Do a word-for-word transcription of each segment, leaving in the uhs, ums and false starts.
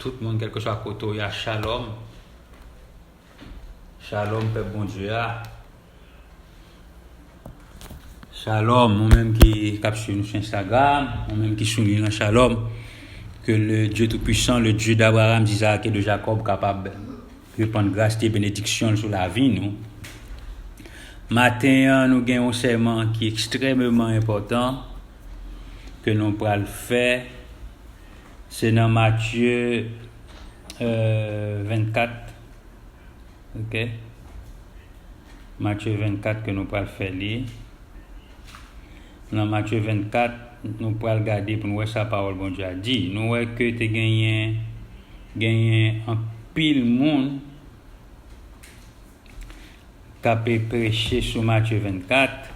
Tout moun, kèlkeswa kote w ye a, shalom. Shalom, pèp Bondye a. Shalom, ou menm ki, k ap swiv nou sou Instagram, ou menm ki sou liy lan, shalom. Ke le Dieu Tout-Puissant, le Dieu d'Abraham, d'Isaac et de Jacob kapab repann gras li e benediksyon l sou lavi nou. Maten an, nou gen yon sèman ki ekstrèmeman enpòtan ke nou pral fè. Se nan Matye, euh, vennkat. Ok? Matye vennkat ke nou pral fè li. Nan Matye vennkat, nou pral gade pou nou wè sa pawòl Bondye a di. Nou wè ke te genyen, genyen anpil moun k ap preche sou Matye vennkat,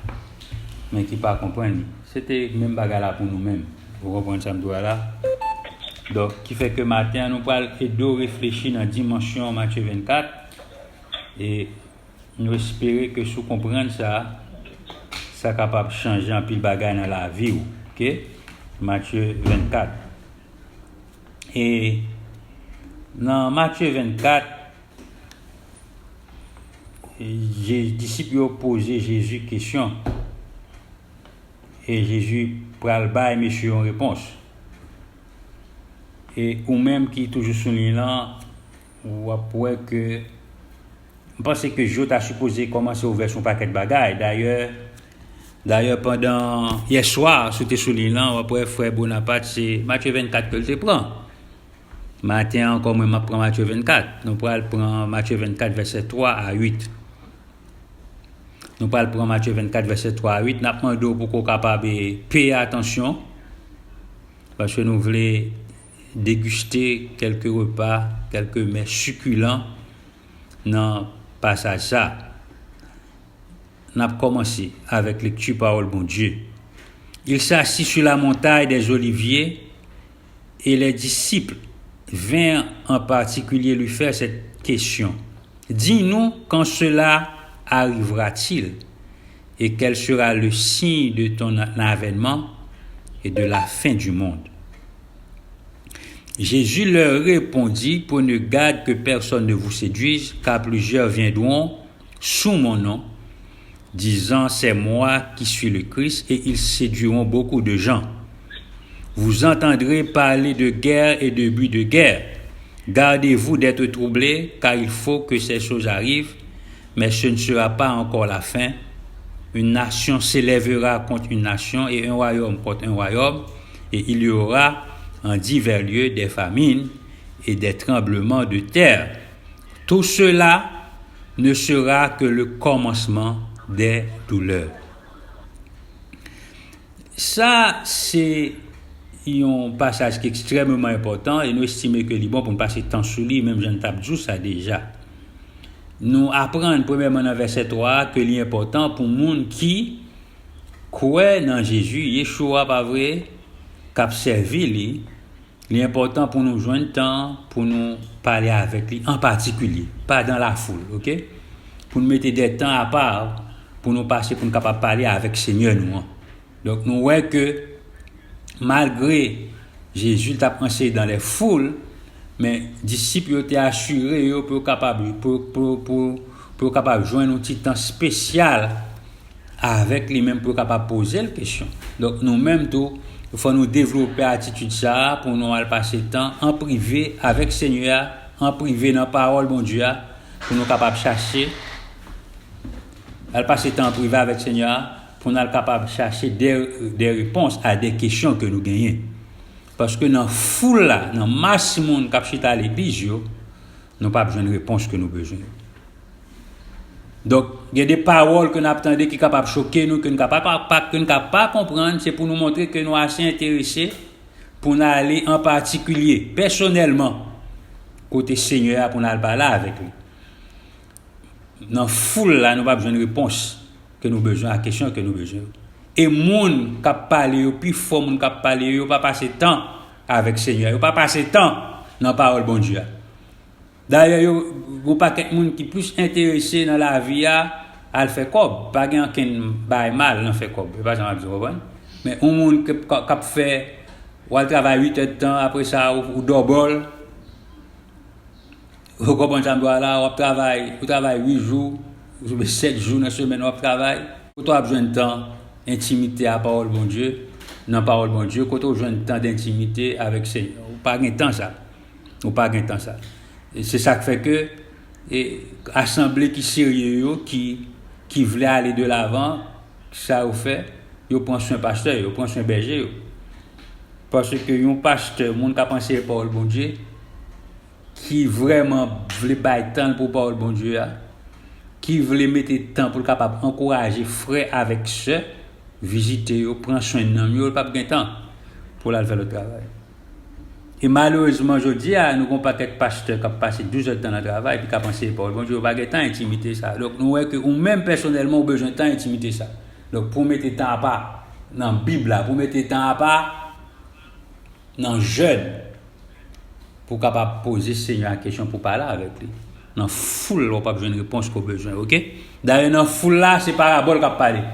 men ki pa konprann li. Se te menm bagay la pou nou menm. Ou konprann sa m di w la? Donk, ki fè ke maten an, nou pral ede w reflechi nan dimansyon Matye vennkat. E nou espere ke si w konprann sa, sa kapab chanje anpil bagay nan lavi w. Ok? Matye vennkat. E nan Matye vennkat, Je-, disip yo poze Jezi kesyon. E Jezi pral bay mesye yon repons. E ou menm ki toujou sou liy lan, w ap wè ke, m panse ke je ta sipoze kòmanse ouvè sou yon pakèt bagay. Dayè, dayè, pandan yè swa, si w te sou liy lan, w ap wè frè Bonaparte, se Matye vennkat ke l te pran. Maten an ankò, mwen, m ap pran Matye vennkat. Nou pral pran Matye vennkat, vèsè twa a uit. Nou pral pran Matye vennkat, vèsè twa a uit. N ap mande w pou ke w kapab, e, peye atansyon, paske nou vle degiste kèlke repa, kèlke mè sikilan nan pasaj sa. N ap kòmanse avèk lekti pawòl Bondye. Il s'assit sur la montagne des Oliviers et les disciples vinrent en particulier lui faire cette question. Dis-nous quand cela arrivera-t-il et quel sera le signe de ton avènement et de la fin du monde. Jésus leur répondit, prenez garde que personne ne vous séduise, car plusieurs viendront sous mon nom, disant, c'est moi qui suis le Christ, et ils séduiront beaucoup de gens. Vous entendrez parler de guerre et de buts de guerre. Gardez-vous d'être troublés, car il faut que ces choses arrivent, mais ce ne sera pas encore la fin. Une nation s'élèvera contre une nation et un royaume contre un royaume, et il y aura en divers lieux des famines et des tremblements de terre. Tout cela ne sera que le commencement des douleurs. Sa se yon pasaj ki ekstrèmeman enpòtan e nou estime ke li bon pou n pase tan sou li, menm jan n t ap di w sa deja. Nou aprann, premyèman, nan vèsè twa a, ke li enpòtan pou moun ki kwè nan Jezi, Yeshua, pa vre, k ap sèvi li, li enpòtan pou nou jwenn tan pou nou pale avèk li an patikilye, pa dan lafoul, ok? Pou nou mete de tan apa pou nou pase, pou nou kapab pale avèk Senyè nou an. Donk, nou wè ke malgre Jezi t ap anseye dans les foules, men disip yo te asire yo pou yo kapab, pou, pou, pou, pou yo kapab jwenn yon ti tan espesyal avèk li menm pou yo kapab poze l kesyon. Donk, nou menm tou, fò nou devlope atitid sa a pou nou al pase tan an prive avèk Senyè a, an prive nan pawòl Bondye a, pou nou kapab chache, al pase tan an prive avèk Senyè a, pou n al kapab chache de, de repons a de kesyon ke nou genyen. Paske nan foul la, nan mas moun k ap chita legliz yo, nou p ap jwenn repons ke nou bezwen. Donk, gen de pawòl ke n ap tande ki kapab choke nou, ke n kapab pa, pa, ke n ka pa konprann, se pou nou montre ke nou ase enterese pou n ale an patikilye, pèsonèlman, kote Senyè a pou n al pale avèk li. Nan foul la, nou p ap jwenn repons ke nou bezwen a kesyon ke nou bezwen yo. E moun k ap pale yo, pifò moun k ap pale yo, yo pa pase tan avèk Senyè a, yo pa pase tan nan pawòl Bondye a. Dayè, yo, yon pakèt moun ki plis enterese nan lavi a, al fè kòb. Pa gen ankenn bagay mal nan fè kòb. E pa sa m ap di, w konprann? Men yon moun k, k, k ap fè, w al travay uit èdtan, apre sa, ou, ou dòbòl, Ou konprann sa m di w la, w ap travay, ou travay uit jou, oubyen sèt jou nan semèn w ap travay. Kote w ap jwenn tan entimite a pawòl Bondye, nan pawòl Bondye, kote w jwenn tan entimite avèk Senyè? Ou pa gen tan sa. Ou pa gen tan sa. E se sa k fè ke, e, asanble ki serye yo, ki, ki vle ale de lavan, sa yo fè, yo pran swen pastè yo, yo pran swen bèje yo. Paske yon pastè, moun k ap anseye pawòl Bondye, ki vrèman vle bay tan l pou pawòl Bondye a, ki vle mete tan pou l kapab ankouraje frè avèk sè, vizite yo, pran swen nanm yo, l p ap gen tan pou l al fè lòt travay. E malerezman, jodi a, nou gen yon pakèt pastè k ap pase douz èdtan nan travay, epi k ap anseye pawòl Bondye, yo pa gen tan entimite sa. Donk, nou wè ke ou menm pèsonèlman, ou bezwen tan entimite sa. Donk, pou w mete tan apa nan Bib la, pou w mete tan apa nan jèn, pou w kapab poze Senyè a kesyon, pou w pale avèk li. Nan foul la, w p ap jwenn repons ke w bezwen, oke? Dayè, nan foul la, se parabòl k ap pale.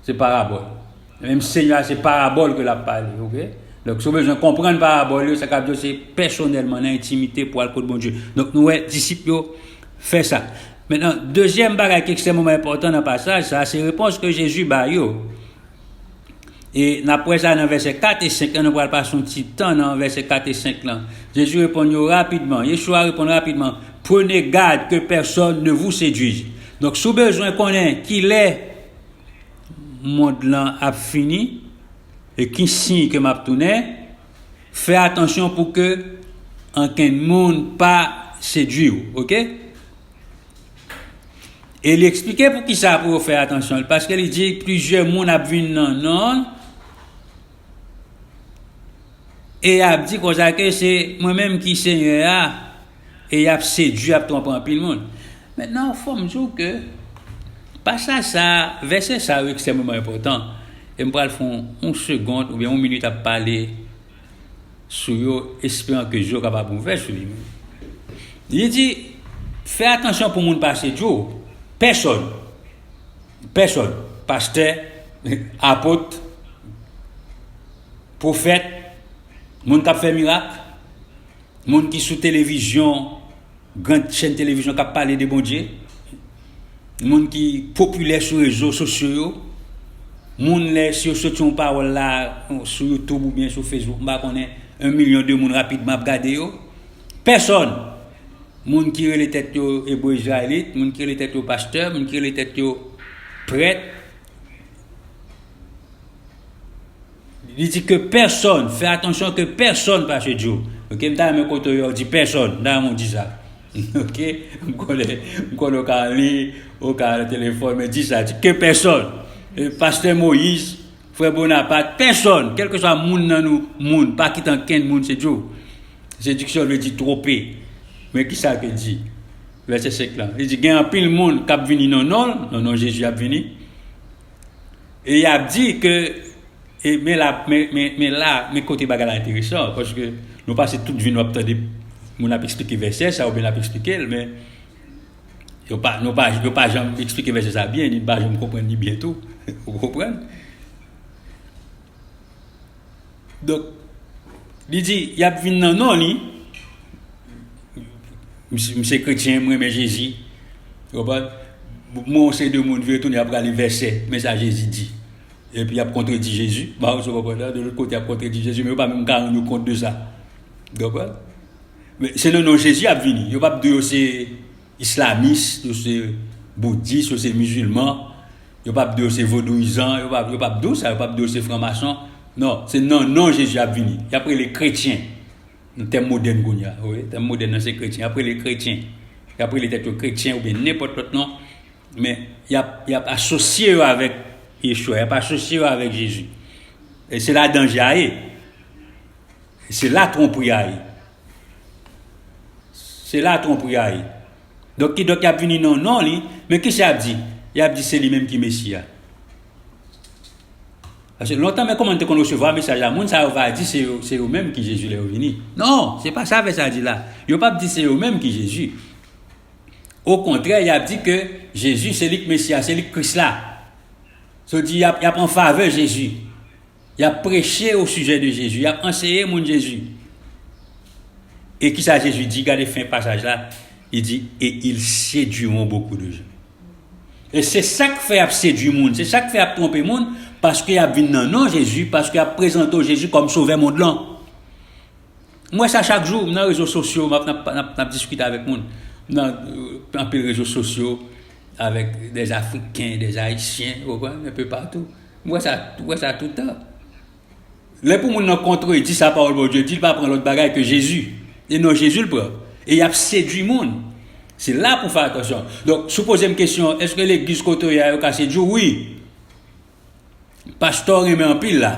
Se parabòl. Menm Senyè a, se parabòl ke l ap pale, oke? Donk, si w bezwen konprann parabòl yo, sa k ap di w se pèsonèlman, nan entimite, pou w al kot Bondye. Donk, nou wè disip yo fè sa. Mentnan, dezyèm bagay ki ekstrèmeman enpòtan nan pasaj sa, se repons ke Jezi ba yo. E n ap wè sa nan vèsè kat e senk lan, nou pral pase yon ti tan nan vèsè kat e senk lan. Jezi reponn yo rapidman. Yeshua reponn rapidman, prenez garde que personne ne vous séduise. Donk, si w bezwen konnen kilè mond lan ap fini, e ki siy ke m ap tounen, fè atansyon pou ke ankenn moun pa sedui w, oke? E li eksplike pou ki sa pou yo fè atansyon, paske li di plizyè moun ap vin nan non l, e y ap di konsa ke se mwen menm ki Senyè a, e y ap sedui, y ap twonpe anpil moun. Mentnan, fò m di w ke pasaj sa, vèsè sa yo ekstrèmeman enpòtan, e m pral fè yon, yon segond oubyen yon minit ap pale sou yo, esperan ke je w kapab ouvè sou li menm. Li di, fè atansyon pou moun pa sedui w. Pèsòn. Pèsòn. Pastè, apot, pwofèt, moun k ap fè mirak, moun ki sou televizyon, gran chèn televizyon k ap pale de Bondye, moun ki popilè sou rezo sosyo yo, moun lè si yo soti yon pawòl la sou YouTube oubyen sou Facebook, m pa konnen, yon milyon de moun rapidman ap gade yo. Pèsòn. Moun ki rele tèt yo Ebre Izrayelit, moun ki rele tèt yo pastè, moun ki rele tèt yo prèt. Li di ke pèsòn, fè atansyon ke pèsòn pa sedui w. Oke, m ta renmen kote yo di pèsòn, m ta renmen w di sa. Oke, m konnen, m konnen w ka li, w ka nan telefòn, men di sa, di ke pèsòn. E, Pastè Moyiz, Frè Bonapat, pèsòn, kèlkeswa moun nan nou, moun, pa kite ankenn moun sedui w. Sediksyon vle di twonpe. Men ki sa ke di vèsè senk lan? Li di, gen anpil moun k ap vini nan non l, nan non Jezi ap vini. E y ap di ke, e, men la, men, men, men la, men kote bagay la enteresan, paske nou pase tout vi nou ap tande moun ap eksplike vèsè sa, oubyen ap eksplike l, men yo pa, nou pa, yo pa janm eksplike vèsè sa byen, ni pa janm konprann li byen tou. Ou konprann? Donk, li di, y ap vin nan non li. M se, m se kretyen, m renmen Jezi. Ou konprann? Mwen, yon seri de moun vire tounen, y ap rale vèsè, men sa Jezi di. Epi y ap kontredi Jezi. Ba, ou konprann la? De lòt kote, y ap kontredi Jezi, men yo pa menm ka rann yo kont de sa. Ou konprann? Men se nan non Jezi y ap vini. Yo p ap di yo se islamis, yo se boudis, yo se mizilman. Yo p ap di yo se vodouyizan, yo p ap, yo p ap di w sa, yo p ap di yo se franmason. Non, se nan non Jezi y ap vini. Y ap rele kretyen. Nan tèm modèn kounye a, wi, tèm modèn nan se kretyen. Y ap rele kretyen. Y ap rele tèt yo kretyen oubyen nenpòt lòt non. Men y ap, y ap asosye yo avèk Yeshua, y ap asosye yo avèk Jezi. E se la danje a ye. Se la twonpri a ye. Se la twonpri a ye. Donk, kidonk, y ap vini nan non li, men ki sa y ap di? Y ap di se li menm ki Mesi a. Paske lontan, men kòman n te konn resevwa mesaj la, moun sa yo va di se yo, se yo menm ki Jezi lè yo vini. Non, se pa sa vèsè a di la. Yo p ap di se yo menm ki Jezi. Okontrè, y ap di ke Jezi se li k Mesi a, se li k Kris la. Sa vle di, y ap, y ap an favè Jezi. Y ap preche o sijè de Jezi. Y ap anseye moun Jezi. E kisa Jezi di? Gade fen pasaj la. Li di, et ils séduiront beaucoup de gens. E se sa k fè y ap sedui moun, se sa k fè y ap twonpe moun, paske y ap vin nan non Jezi, paske y ap prezante w Jezi kòm sovè mond lan. M wè sa chak jou, m nan rezo sosyo, m ap, n ap, n ap, n ap diskite avèk moun. M nan euh, anpil rezo sosyo, avèk des Afriken, des Ayisyen, ou konprann, un peu partout. M wè sa, m wè sa tout tan. Lè pou moun nan kontredi sa pawòl Bondye di, li pa pran lòt bagay ke Jezi. E non Jezi l pran. E y ap sedui moun. Se la pou fè atansyon. Donk, si w poze m kesyon, èske legliz kote w ye a yo ka sedui w? Wi. Pastè w renmen anpil la.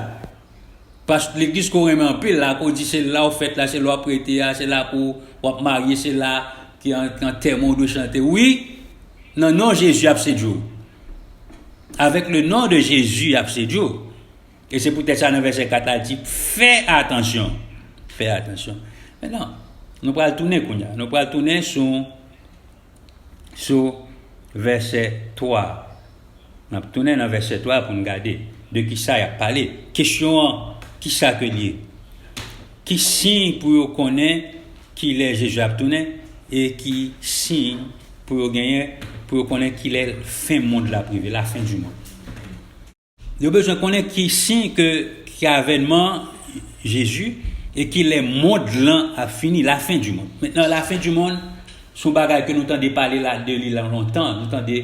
Pas, legliz ke w renmen anpil la, ke w di se la w fèt la, se la w ap rete a, se la pou w ap marye, se la ki an, ki antèman w dwe chante. Wi, nan non Jezi y ap sedui w. Avec le nom de Jésus, y ap sedui w. E se poutèt sa nan vèsè kat la, l di, fè atansyon. Fè atansyon. Mentnan, nou pral tounen kounye a. Nou pral tounen sou, sou vèsè twa. N ap tounen nan vèsè twa pou n gade de kisa y ap pale. Kesyon an, kisa ke l ye? Ki siy pou yo konnen ki lè Jezi ap tounen? E ki siy pou yo genyen, pou yo konnen ki lè fen mond la ap rive, la fin du monde? Yo bezwen konnen ki siy ke, ki avènman Jezi e ki lè mond lan ap fini, la fin du monde. Mentnan, la fin du monde, se yon bagay ke nou tande pale la, de li la lontan, nou tande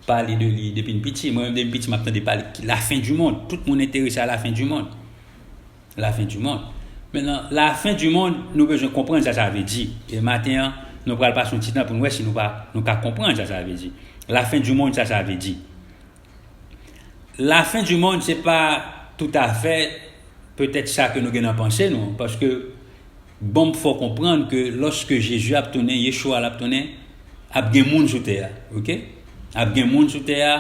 pale de li depi n piti. Mwen menm, depi m piti, m ap tande pale ki la fin du monde. Tout moun enterese a la fin du monde. La fin du monde. Mentnan, la fin du monde, nou bezwen konprann sa sa vle di. E maten an, nou pral pase yon ti tan pou n wè si nou pa, nou ka konprann sa sa vle di. La fin du monde, sa sa vle di. La fin du monde, se pa toutafè petèt sa ke nou gen nan panse nou, paske bon, fò konprann ke lòske Jezi ap tounen, Yeshua l ap tounen, ap gen moun sou tè a, oke? Ap gen moun sou tè a.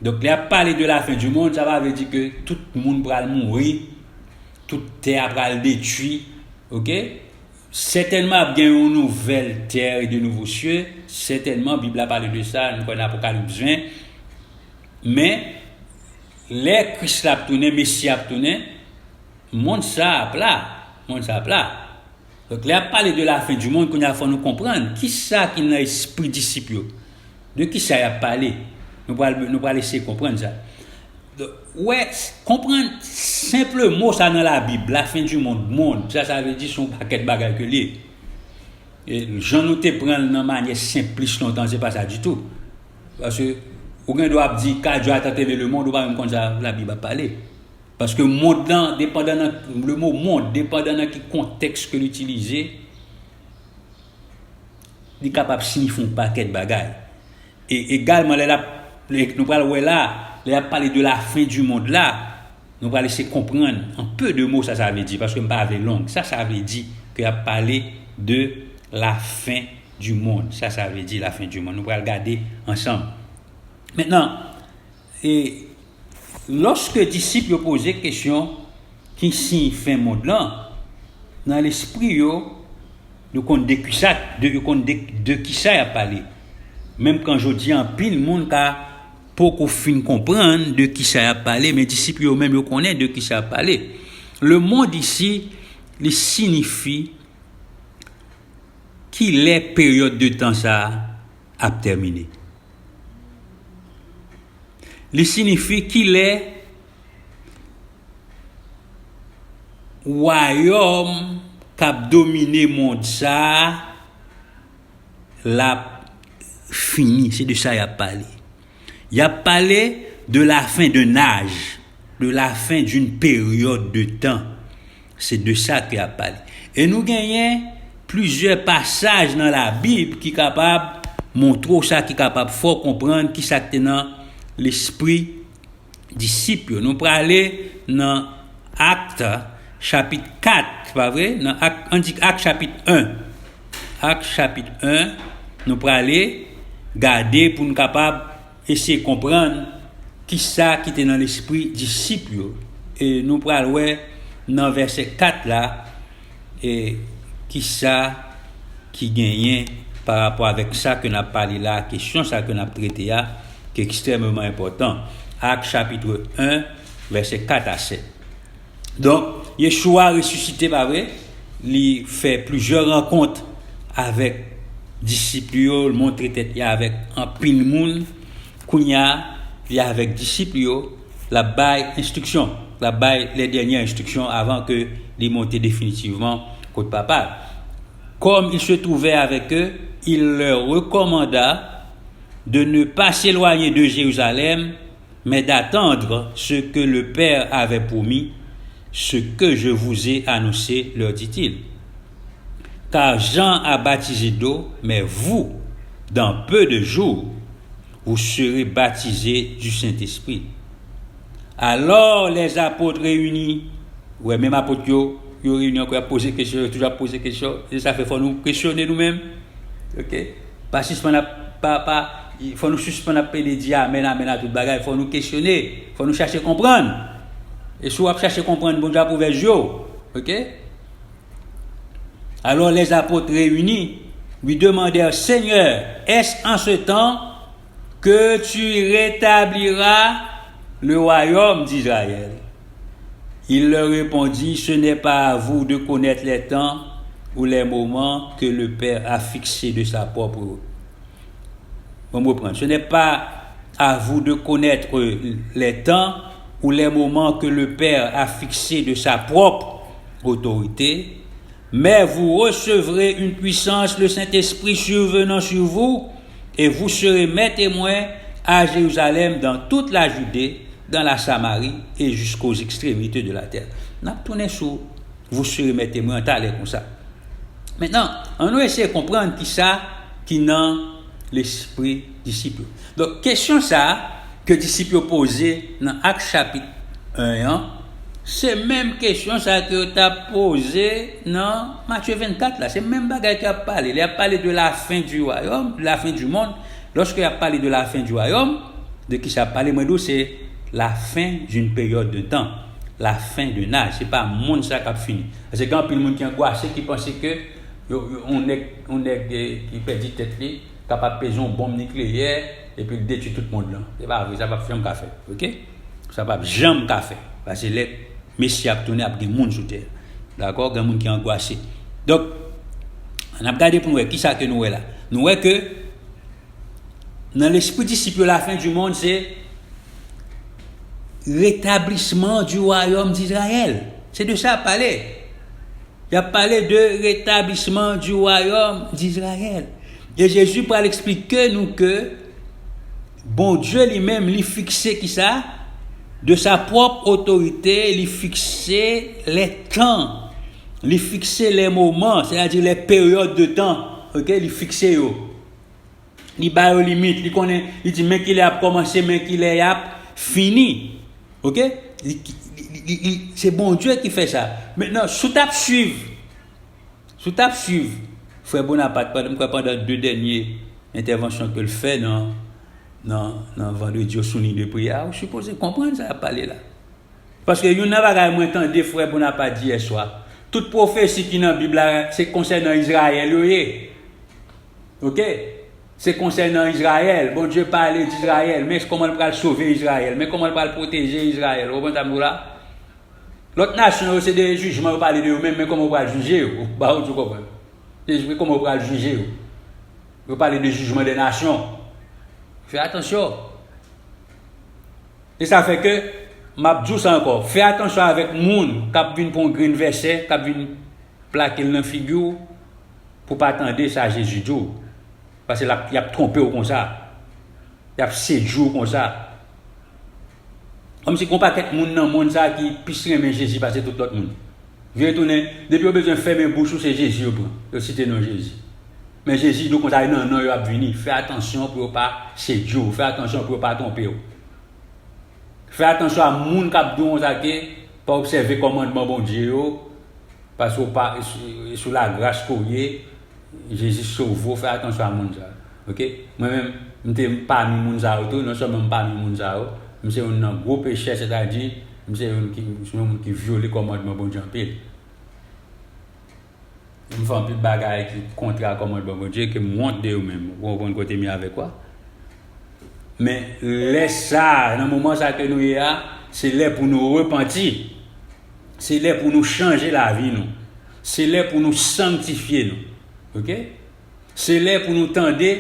Donk, lè ap pale de la fin du monde, sa pa vle di ke tout moun pral mouri, tout tè a pral detwi, oke? Sètènman, ap gen yon nouvèl tè e de nouvo sye. Sètènman, Bib la pale de sa, nou kwè nan Apokalips ven. Men, lè Kris la ap tounen, Mesi ap tounen, mond sa ap la. Mond sa ap la. Donk, lè ap pale de la fin du monde, kounye a fò nou konprann kisa ki nan espri disip yo. De kisa y ap pale? Nou pral, nou pral eseye konprann sa. Donk, wè, konprann senp mo sa nan Labib, la fin du monde, mond, sa, sa vle di se yon pakèt bagay ke l ye. E jan nou te pran l nan manyè senplis lontan, se pa sa ditou. Paske ou gen dwa ap di, car Dieu a tant aimé le monde, ou pa menm konn sa Labib ap pale. Paske mond lan, depandan nan, le mo mond, depandan nan ki kontèks ke l itilize, li kapab siyifi yon pakèt bagay. E egalman, lè l ap, lè, nou pral wè la, lè y ap pale de la fin du monde la, nou pral eseye konprann an pe de mo sa sa vle di, paske m pa vle long. Sa sa vle di ke y ap pale de la fin du monde. Sa sa vle di la fin du monde. Nou pral gade ansanm. Mentnan, e lòske disip yo poze kesyon ki siy fen mond lan, nan lespri yo, yo konn de kisa, de, yo konn de, de kisa y ap pale. Menm kan jodi a, anpil moun ka poko fin konprann de kisa y ap pale, men disip yo menm yo konnen de kisa y ap pale. Le monde ici, li siyifi ki lè peryòd de tan sa a ap tèmine. Li siyifi ki lè wayòm k ap domine mond sa a l ap fini. Se de sa y ap pale. Y ap pale de la fin d'un âge, de la fin d'une période de temps. Se de sa ke y ap pale. E nou genyen plizyè pasaj nan Labib ki kapab montre w sa, ki kapab fè w konprann kisa k te nan lespri disip yo. Nou prale nan Akt, chapit kat, pa vre? Nan Akt, ann di Akt, chapit en. Akt, chapit en, nou prale gade pou n kapab eseye konprann kisa ki te nan lespri disip yo. E nou pral wè nan vèsè kat la, e kisa ki genyen pa rapò avèk sa ke n ap pale la, kesyon sa ke n ap trete a, ki ekstrèmeman enpòtan. Akt chapit en, vèsè kat a sèt. Donk, Yeshua resisite, pa vre? Li fè plizyè rankont avèk disip li yo, l montre tèt li avèk anpil moun. Kounye a, li avèk disip li yo, l ap bay enstriksyon, l ap bay les dernières instructions avant que li monte définitivement kot Papa. Comme il se trouvait avec eux, il leur recommanda de ne pas s'éloigner de Jérusalem, mais d'attendre ce que le Père avait promis, ce que je vous ai annoncé, leur dit-il. Car Jean a baptisé d'eau, mais vous, dans peu de jours, vous serez baptisés du Saint-Esprit. Alors les apôtres réunis, ouais, menm apot yo, yo reyini ankò, y ap poze kesyon, yo toujou ap poze kesyon. E sa fè fò nou kesyone nou menm. Ok? Pa sispann ap, pa, pa, fò nou sispann ap pede di amèn, amèn a tout bagay. Fò nou kesyone, fò nou chache konprann. E si w ap chache konprann, Bondye ap ouvè je w. Ok? Alors les apôtres réunis lui demandèrent, Seigneur, est-ce en ce temps que tu rétabliras le royaume d'Israël? Il leur répondit, Ce n'est pas à vous de connaître les temps ou les moments que le Père a fixés de sa propre Bon, m reprann. Ce n'est pas à vous de connaître les temps ou les moments que le Père a fixés de sa propre autorité, mais vous recevrez une puissance, le Saint-Esprit survenant sur vous, et vous serez mes témoins à Jérusalem, dans toute la Judée, dans la Samarie et jusqu'aux extrémités de la terre. N ap tounen sou Vous serez mes témoins talè konsa. Mentnan, ann nou eseye konprann kisa ki nan lespri disip yo. Donk, kesyon sa a ke disip yo poze nan Ak chapit en an, se menm kesyon sa a ke yo t ap poze nan Matye vennkat la. Se menm bagay ke y ap pale. Lè y ap pale de la fin du royaume, de la fin du monde, lorsque y ap pale de la fin du royaume, de kisa y ap pale? Mwen di w, se la fin d'une période de temps. La fin d'un âge, se pa monn sa k ap fini. Paske gen anpil moun ki angwase, ki panse ke yo, yo, yon nèg, yon nèg, eh, ki pèdi tèt li, kapab peze yon bonm nikleyè, epi l detwi tout mond lan. Se pa vre, sa p ap janm ka fèt, ok? Sa p ap janm ka fèt. Paske lè Mesi ap tounen, ap gen moun sou tè. Dakò? Gen moun ki angwase. Donk, n ap gade pou n wè kisa ke nou wè la. Nou wè ke nan lespri disip yo, la fin du monde, se rétablissement du royaume d'Israël. Se de sa y ap pale. Y ap pale de rétablissement du royaume d'Israël. E Jezi pral eksplike nou ke Bondye li menm, li fikse kisa? De sa pwòp otorite, li fikse lè tan. Li fikse lè moman, sètadi lè peryòd de tan. Ok? Li fikse yo. Li ba yo limit, li konnen, li di men kilè y ap kòmanse, men kilè y ap fini. Ok? Li, li, li, li, li, se Bondye ki fè sa. Mentnan, si w t ap swiv, si w t ap swiv frè Bonapat, pandan, m kwè pandan de dènye entèvansyon ke l fè nan, nan, nan Vandredi yo sou liy de priyè a, ou sipoze konprann sa y ap pale la. Paske youn nan bagay mwen tande frè Bonapat di yè swa, tout pwofesi ki nan Bib la, se konsènan Izrayèl yo ye. Ok? Se konsènan Izrayèl. Bondye pale d Izrayèl. Men kòman l pral sove Izrayèl. Men kòman l pral pwoteje Izrayèl. Ou konprann sa m di w la? Lòt nasyon yo, se de jijman yo pale de yo menm, men kòman yo pral jije yo. Ba ou di w konprann. Se men kòman yo pral jije yo. Yo pale de jijman de nasyon. Fè atansyon. E sa fè ke, m ap di w sa ankò, fè atansyon avèk moun k ap vin pran yon grenn vèsè, k ap vin plake l nan figi w, pou w pa tande sa Jezi di w. Paske l ap, y ap twonpe w konsa. Y ap sedui w konsa. Kòmsi gon pakèt moun nan monn sa a ki plis renmen Jezi pase tout lòt moun. Vire tounen, depi yo bezwen fèmen bouch ou, se Jezi yo pran. Yo site non Jezi. Men Jezi di w konsa, e nan non yo ap vini. Fè atansyon pou yo pa sedui w. Fè atansyon pou yo pa twonpe w. Fè atansyon a moun k ap di w konsa ke pa obsève kòmandman Bondye yo, paske w pa, e sou, e sou lagras ke w ye, Jezi sove w, fè atansyon a moun sa yo. Ok? Mwen menm, m te pami moun sa yo tou, non sèlman m pami moun sa yo, m se youn nan gwo pechè, sètadi, m se youn ki, m se yon moun ki vyole kòmandman Bondye anpil. M fè anpil bagay ki kontrè a kòmandman Bondye, ke m wont de yo menm. Ou konprann kote m ye avèk ou a? Men lè sa a, nan moman sa ke nou ye a, se lè pou nou repanti. Se lè pou nou chanje lavi nou. Se lè pou nou sangtifye nou. Oke? Se lè pou nou tande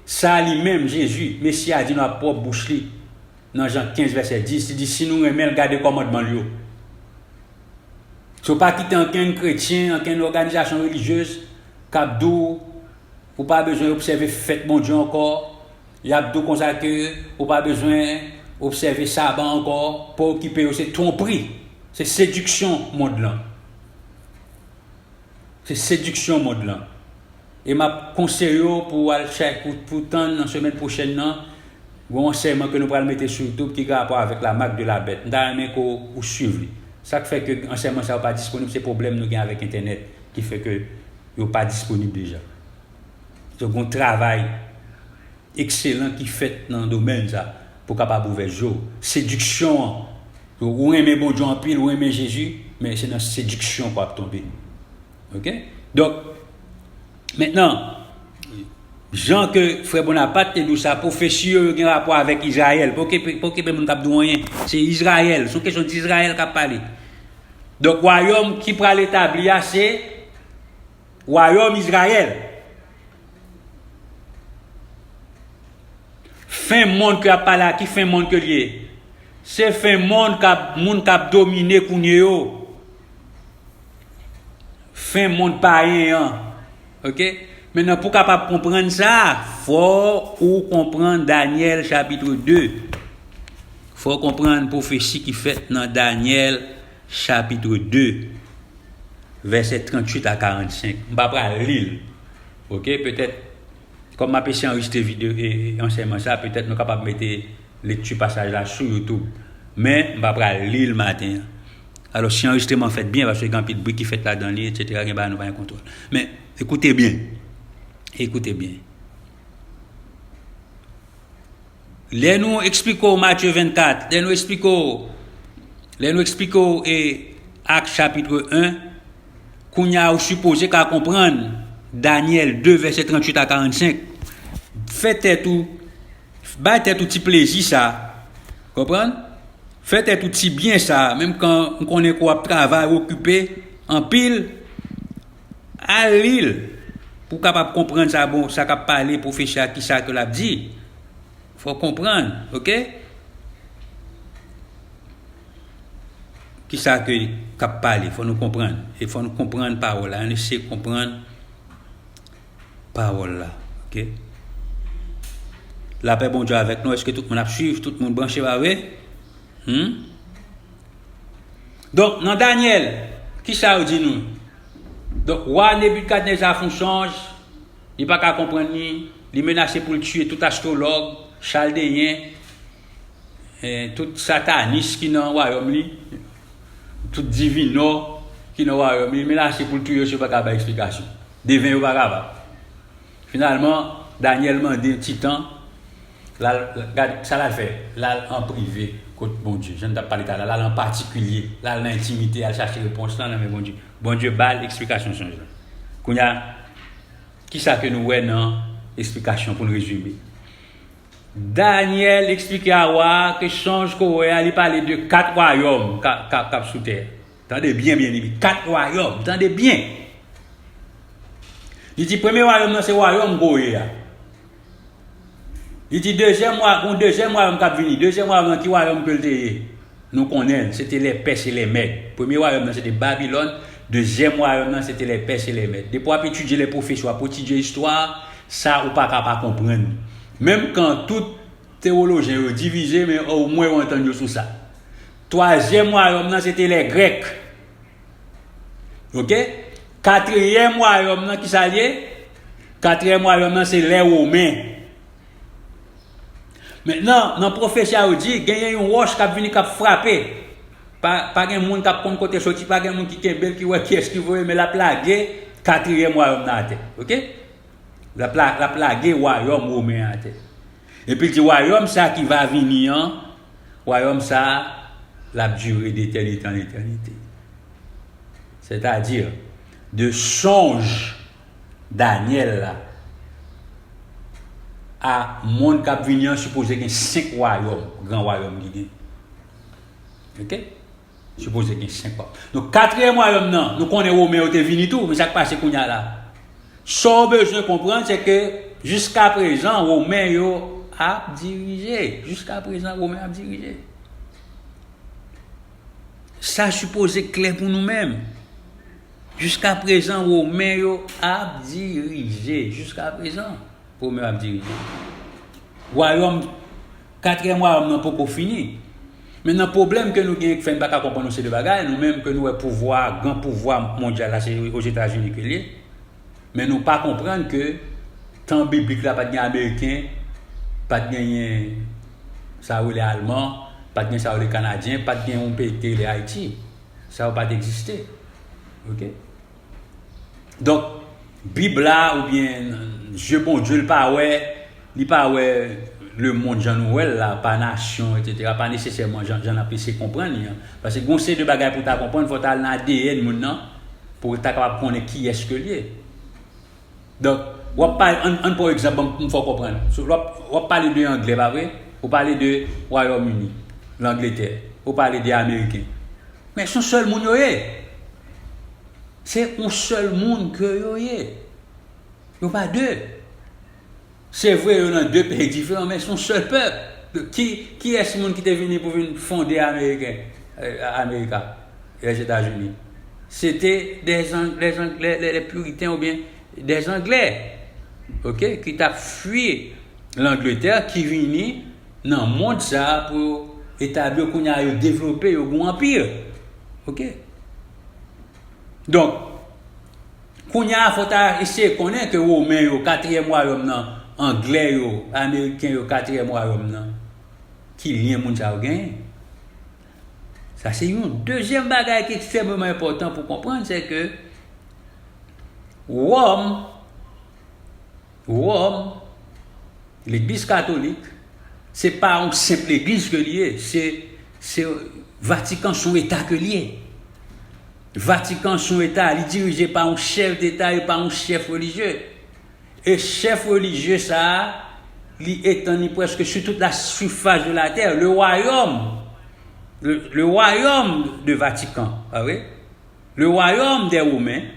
sa li menm, Jezi, Mesi a, di nou ak pwòp bouch li. Nan Jan kenz, vèsè dis, li di, "Si nou renmen l, gade kòmandman l yo." So, pa kite ankenn kretyen, ankenn òganizasyon relijyez k ap di w ou pa bezwen obsève fèt Bondye ankò. Y ap di w konsa ke ou pa bezwen obsève Saba ankò. Pa okipe yo, se twonpri. Se sediksyon mond lan. Se sediksyon mond lan. E m ap konseye w pou w al chèche, pou, pou tann nan semèn pwochèn nan, gen yon ansèyman ke nou pral mete sou YouTube ki gen rapò avèk la marque de la bête. M ta renmen ke w, w swiv li. Sa k fè ke ansèyman sa yo pa disponib, se pwoblèm nou gen avèk entènèt ki fè ke yo pa disponib deja. Donk, gen yon travay ekselan ki fèt nan domèn sa pou kapab ouvè je w. Sediksyon an. Ou renmen Bondye anpil, ou renmen Jezi, men se nan sediksyon ke w ap tonbe. Oke? Donk, mentnan, jan ke frè Bonaparte te di w sa, pwofesi yo, yo gen rapò avèk Izrayèl. Pa okipe, pa okipe moun k ap di w anyen. Se Izrayèl. Se yon kesyon d Izrayèl k ap pale. Donk, wayòm ki pral etabli a, se wayòm Izrayèl. Fen mond ke y ap pale a, ki fen mond ke l ye? Se fen mond k ap, moun k ap domine kounye yo. Fen mond payen an. Oke? Mentnan, pou w kapab konprann sa, fò ou konprann Danyèl chapit de. Fò w konprann pwofesi ki fèt nan Danyèl chapit de, vèsè tranntuit a karannsenk. M pa pral li l. Oke? Petèt, kòm m ap eseye anrejistre videyo, e, e, ansèyman sa, petèt nou kapab mete lekti pasaj la sou YouTube. Men, m pa pral li l maten an. Alò, si anrejistreman fèt byen, paske gen anpil bri ki fèt ladan li, etsetera, gen bagay nou pa gen kontwòl. Men, ekoute byen. Ekoute byen. Lè nou eksplike w Matye vennkat, lè nou eksplike w, lè nou eksplike w, e, Ak chapit en, kounye a ou sipoze ka konprann Danyèl de, vèsè tranntuit a karannsenk. Fè tèt ou, bay tèt ou ti plezi sa. Konprann? Fè tèt ou ti byen sa, menm kan m konnen ke w ap travay, okipe anpil, al li l pou w kapab konprann sa, bon, sa k ap pale, pwofesi a, kisa ke l ap di. Fò w konprann, oke? Kisa ke k ap pale, fò nou konprann. E fò nou konprann pawòl la, ann eseye konprann pawòl la, oke? Lapè Bondye avèk nou, èske tout moun ap swiv? Tout moun branche, pa vre? Hmm? Donk, nan Danyèl, kisa yo di nou? Donk, wa Nebikadneza fè yon sonj, li pa ka konprann li, li menase pou l tiye tout astwològ, chaldeyen, eh, tout satanis ki nan wayòm li, tout divinò ki nan wayòm li, li menase pou l touye yo si yo pa ka bay eksplikasyon. Deven yo pa kapab. Finalman, Danyèl mande yon ti tan, l al, gad sa l al fè, l al an prive kot Bondye. Jan n t ap pale talè a, l al an patikilye, l al nan entimite, al chache repons lan nan men Bondye. Bondye ba l eksplikasyon sonj lan. Kounye a, kisa ke nou wè nan eksplikasyon pou n rezime? Danyèl eksplike a wa a ke sonj ke w wè a, li pale de kat wayòm k ap, k ap, k ap sou tè. Tande byen, byen, li di kat wayòm. Tande byen. Li di premye wayòm nan se wayòm Goye a. Li di dezyèm wa-, gon dezyèm wayòm k ap vini. Dezyèm wayòm nan, ki wayòm ke l te ye? Nou konnen l, se te lè Pès e lè Mèd. Premye wayòm nan se te Babilòn, dezyèm wayòm nan se te lè Pès e lè Mèd. Depi w ap etidye lè pwofesi, w ap etidye istwa, sa ou pa ka pa konprann. Menm kan tout tewolojyen yo divize, men omwen yo antann yo sou sa. Twazyèm wayòm nan se te lè Grèk. Oke? Katriyèm wayòm nan, kisa l ye? Katriyèm wayòm nan se lè Women. Mentnan, nan pwofesi a, yo di genyen yon wòch k ap vini, k ap frape. Pa, pa gen moun k ap konn kote l soti, pa gen moun ki kenbe l, ki wè kiyès ki voye l, men l ap lage katriyèm wayòm nan atè. Oke? L ap la-, l ap lage wayòm women an atè. Epi l di, wayòm sa ki va vini an, wayòm sa, l ap dire de etènite an etènite. Sètadi, de sonj Danyèl la a monn k ap vini an, sipoze gen senk wayòm, gran wayòm ki gen. Oke? Sipoze gen senk pap. Donk, katriyèm wayòm nan, nou konnen Women yo te vini tou, men sa k pase kounye a la? Sa w bezwen konprann, se ke jiskaprezan, Women yo ap dirije. Jiskaprezan, Women ap dirije. Sa sipoze klè pou nou menm. Jiskaprezan, Women yo ap dirije. Jiskaprezan, Women yo ap dirije. Wayòm, katriyèm wayòm nan poko fini. Mentnan, pwoblèm ke nou gen ki fè n pa ka konprann yon seri de bagay, nou menm ke nou wè pouvwa, gran pouvwa mondyal la, se Ozetazini ke l ye. Men nou pa konprann ke tan biblik la, pa t gen Ameriken, pa t genyen sa yo rele Alman, pa t gen sa yo rele Kanadyen, pa t gen yon peyi ki te rele Ayiti. Sa yo pa t egziste. Oke? Donk, Bib la, oubyen zye Bondye, l pa wè, li pa wè lemonn jan nou wè l la, pa nasyon, etsetera, pa nesesèman jan, jan n ap eseye konprann li an. Paske gen yon seri de bagay pou w ta konprann, fò w ta al nan A D N moun nan, pou w ta kapab konnen kiyès ke l ye. Donk, w ap pale, ann, ann pran yon egzanp, ban m, m fè w konprann. So, w ap, w ap pale de Anglè, pa vre? Ou pale de Wayòm Ini, Langletè. Ou pale de Ameriken. Men se yon sèl moun yo ye. Se yon sèl moun ke yo ye. Yo pa de. Se vre, yo nan de peyi diferan, men se yon sèl pèp. Ki, kiyès moun ki te vini pou vin fonde Ameriken, eh, Amerika, Lèzetazini? Se te des Ang-, les Ang-, les, les, les Puritains oubyen des Anglais, oke, ki t ap fwi Langletè, ki vini nan mond sa a pou yo etabli yo, kounye a yo devlope, yo gen yon anpi. Oke? Donk, kounye a, fò w ta eseye konnen ke Women yo, katriyèm wayòm nan, Anglè yo, Ameriken yo, katriyèm wayòm nan, ki lyen moun sa yo genyen. Sa se youn. Dezyèm bagay ki ekstrèmeman enpòtan pou konprann, se ke Wòm, Wòm, Legliz Katolik, se pa yon senp legliz ke li ye, se, se Vatikan, se yon eta ke li ye. Vatikan se yon eta, li dirije pa yon chèf deta e pa yon chèf relijye. E chèf relijye sa a, li etann li prèske sur toute la surface de la terre. Le royaume, le, le royaume de Vatican, pa vre? Le royaume des Romains,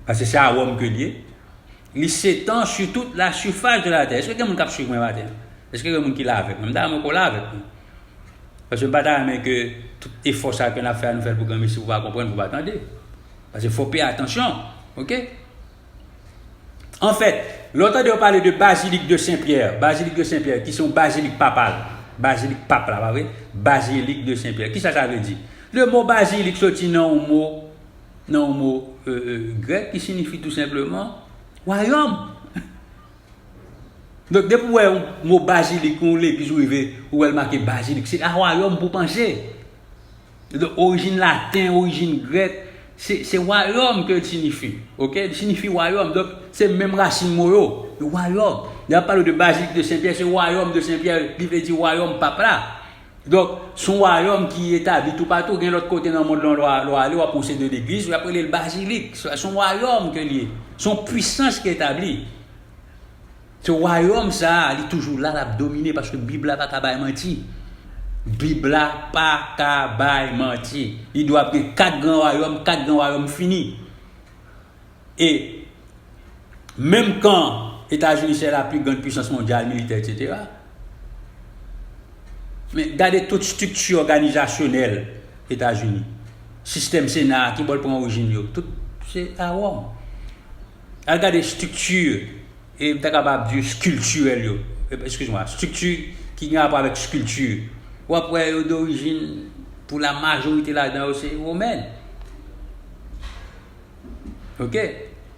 paske se a Wòm ke l ye, li s'étend sur toute la surface de la terre. Èske gen moun k ap swiv mwen maten? Èske gen moun ki la avèk mwen? M ta renmen ke w la avèk mwen. Paske m pa ta renmen ke tout efò sa ke n ap fè a, nou fè l pou granmesi, pou w pa konprann, pou w pa tande. Paske fò w peye atansyon, oke? Anfèt, lè w tande yo pale de Bazilik de Sen Pyè, Bazilik de Sen Pyè, ki se yon bazilik papal, bazilik pap la, pa vre? Bazilik de Sen Pyè. Kisa sa vle di? Le mo bazilik soti nan yon mo, nan yon mo, euh, euh, grèk ki siyifi tou senpleman wayòm. Donk, depi w wè yon mo bazilik, yon legliz ou rive, ou wè l make bazilik, se a wayòm pou w panse. Donk, orijin laten, orijin grèk, se, se wayòm ke l siyifi. Oke? Li siyifi wayòm. Donk, se menm rasin mo yo. Wayòm. Lè y ap pale de Bazilik de Sen Pyè, se wayòm de Sen Pyè, li vle di wayòm pap la. Donk, se yon wayòm ki etabli toupatou. Gen lòt kote nan mond lan, lè w a-, lè w ale, w ap wè yon seri de legliz, y ap rele l bazilik. Se, se yon wayòm ke l ye. Se yon pwisans ki etabli. Se wayòm sa a, li toujou la, l ap domine, paske Bib la pa ka bay manti. Bib la pa ka bay manti. Li di w ap gen kat gran wayòm, kat gran wayòm fini. E menm kan Etazini se la plus grande puissance mondiale militaire, etsetera, men gade tout estrikti òganizasyonèl Etazini. Sistèm Sena a, ki bò l pran orijin yo? Tout se a Wòm. Al gade estrikti, e m ta kapab di kiltirèl yo, e, eskize mwa, estrikti ki gen rapò avèk kilti. W ap wè yo dorijin, pou la majorite ladan yo, se womèn. Oke?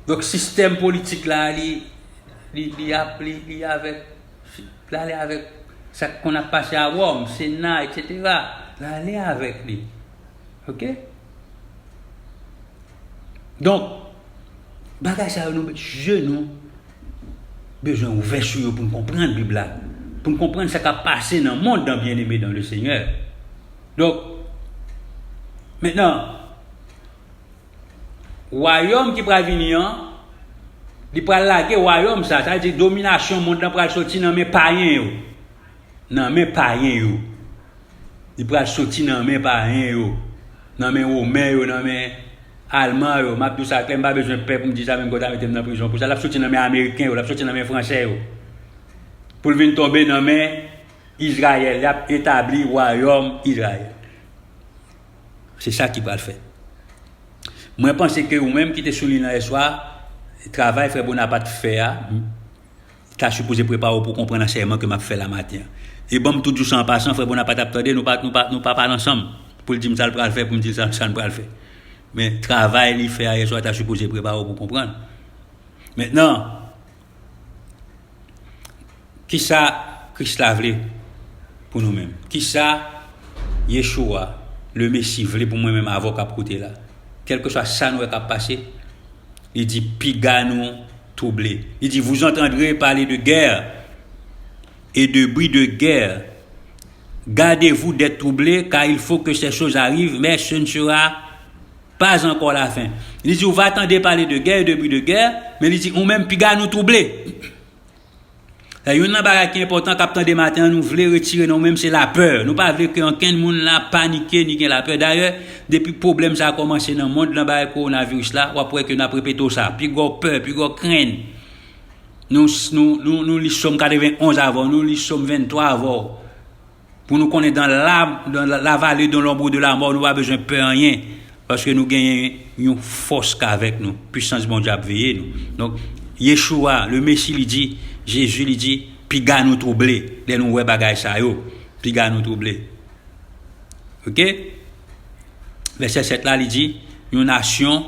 Donk, sistèm politik la, li, li, li ap, li, li avèk, li ale avèk sa k konn ap pase a Wòm, Sena, etsetera. Li ale avèk li. Oke? Donk, bagay sa yo, nou, je nou bezwen ouvè sou yo pou n konprann Bib la, pou n konprann sa k ap pase nan mond nan, byeneme dans le Seigneur. Donk, mentnan, wayòm ki pral vini an, li pral lage wayòm sa, sa vle di dominasyon mond lan pral soti nan men payen yo. Nan men payen yo. Li pral soti nan men payen yo, nan men Women yo, nan men Alman yo. M ap di w sa klè, m pa bezwen pè pou m di sa, menm ke yo ta mete m nan prizon pou sa. L ap soti nan men Ameriken yo, l ap soti nan men Fransè yo. Pou l vin tonbe nan men Izrayèl, y ap etabli wayòm Izrayèl. Se sa ki pral fèt. Mwen panse ke ou menm ki te sou liy lan yèswa, travay frè Bonapat fè a, ta sipoze prepare w pou konprann ansèyman ke m ap fè la maten an. E ban m tou di w sa an pasan, frè Bonapat ap tande, nou pa, nou pa, nou pa pale ansanm pou l di m sa l pral fè, pou m di l sa, sa l pral fè. Men travay li fè a yèswa ta sipoze prepare w pou konprann. Mentnan, kisa Kris la vle pou nou menm? Kisa Yeshua, le Mesi, vle pou mwen menm avè w k ap koute la? Kèlkeswa sa nou wè k ap pase, li di, piga nou twouble. Li di, vous entendrez parler de guerre et de bruit de guerre. Gardez-vous d'être troublés, car il faut que ces choses arrivent, mais ce ne sera pas encore la fin. Li di, ou va tande pale de gè, de bri de gè, men li di, ou menm, piga nou twouble. Sa, youn nan bagay ki enpòtan k ap tande maten an, nou vle retire nan nou menm, se lapè. Nou pa vle ke ankenn moun la panike ni gen lapè. Dayè, depi pwoblèm sa a kòmanse nan mond lan, bagay kowonaviris la, w ap wè ke n ap repete w sa. Pi gwo pè, pi gwo krenn. Nou, nou, nou, nou li Sòm katrevenn onz avè w, nou li Sòm venntwa avè w. Pou nou konnen dans la, dans la, la vallée de l'ombre de la mort, nou pa bezwen pè anyen, paske nou genyen yon fòs k avèk nou, pisans Bondye ap veye nou. Donk, Yeshua, le Mesi, li di, Jezi, li di, piga nou twouble, lè nou wè bagay sa yo, piga nou twouble. Oke? Vèsè sèt la, li di, yon nasyon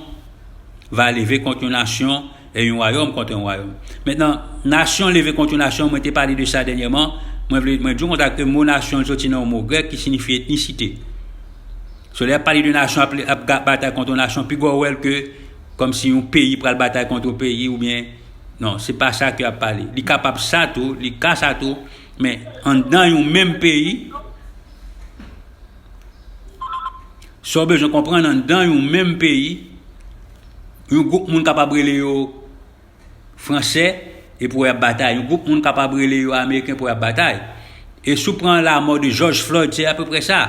va leve kont yon nasyon e yon wayòm kont yon wayòm. Mentnan, nasyon leve kont yon nasyon, mwen te pale de sa dènyèman. Mwen vle, mwen di w konsa ke mo nasyon soti nan yon mo grèk ki siyifi etnisite. So, lè y ap pale de nasyon ap, ap ga-, batay kont yon nasyon, pi gwo w wè l ke kòmsi yon peyi pral batay kont yon peyi, oubyen, non, se pa sa ke y ap pale. Li kapab sa tou, li ka sa tou, men anndan yon menm peyi, sa w bezwen konprann, anndan yon menm peyi, yon gwoup moun kapab rele yo Fransè, e pou y ap batay. Yon gwoup moun kapab rele yo Ameriken pou y ap batay. E si w pran lamò de George Floyd, se apeprè sa.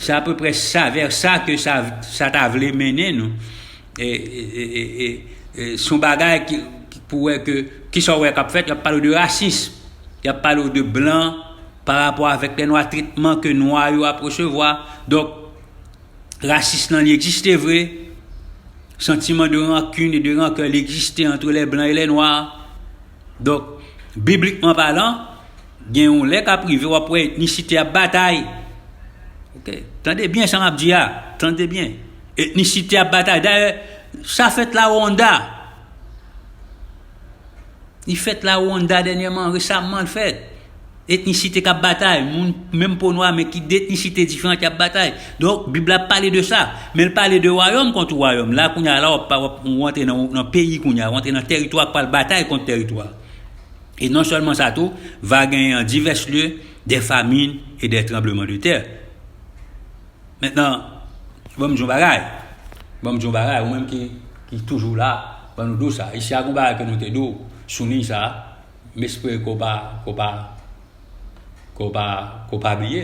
Se apeprè sa, vè sa ke sa, sa ta vle mennen nou. E, e, e, e, e, e, se yon bagay ki, ki pou wè ke, kisa w wè k ap fèt, y ap pale w de rasis. Y ap pale w de blan pa rapò avèk lè nwa, tretman ke nwa yo ap resevwa. Donk, rasis lan, li egziste vre. Santiman de rankin e de rankè, li egziste entre les blancs et les noirs. Donk, biblikman palan, gen yon lè k ap rive, w ap wè etnisite ap batay. Oke? Tande byen sa m ap di a. Tande byen. Etnisite ap batay. Dayè, sa fèt la Rwanda. Li fèt la Rwanda dènyèman, resamman l fèt. Etnisite k ap batay, moun menm po nwa, men ki de etnisite diferan ki ap batay. Donk, Bib la pale de sa. Men l pale de wayòm kont wayòm. La, kounye a la, w ap, w ap, w antre nan, nan peyi kounye a, w antre nan tèritwa k pral batay kont tèritwa. E non sèlman sa tou, va genyen en divers lieux des famines et des tremblements de terre. Mentnan, ban m di w yon bagay. Ban m di w yon bagay, ou menm ki, ki toujou la, ban nou di w sa. Isi a gon bagay ke nou te di w sou liy sa, m espere ke w pa, ke w pa, ke w pa, ke w pa bliye.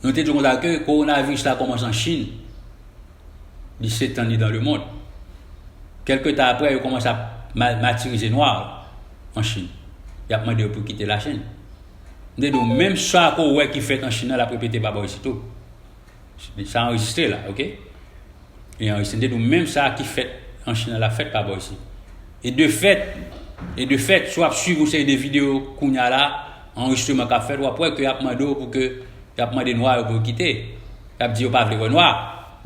Nou te di w konsa ke kowonaviris la kòmanse an Chin. Li setan li dans le monde. Kèlke tan apre, yo kòmanse ap ma-, matirize nwa an Chin. Y ap mande yo pou kite Lachin. M te di w, menm sa ke w wè ki fèt an Chin nan, l ap repete pa bò isit tou. Sa anrejistre la, oke? Li anrejistre. M te di w, menm sa ki fèt an Chin nan, l ap fèt pa bò isit. E de fèt, e de fèt, si w ap swiv yon seri de videyo kounye a la, anrejistreman k ap fèt, w ap wè ke y ap mande w pou ke Y ap mande nwa yo pou yo kite. Y ap di yo pa vle wè nwa.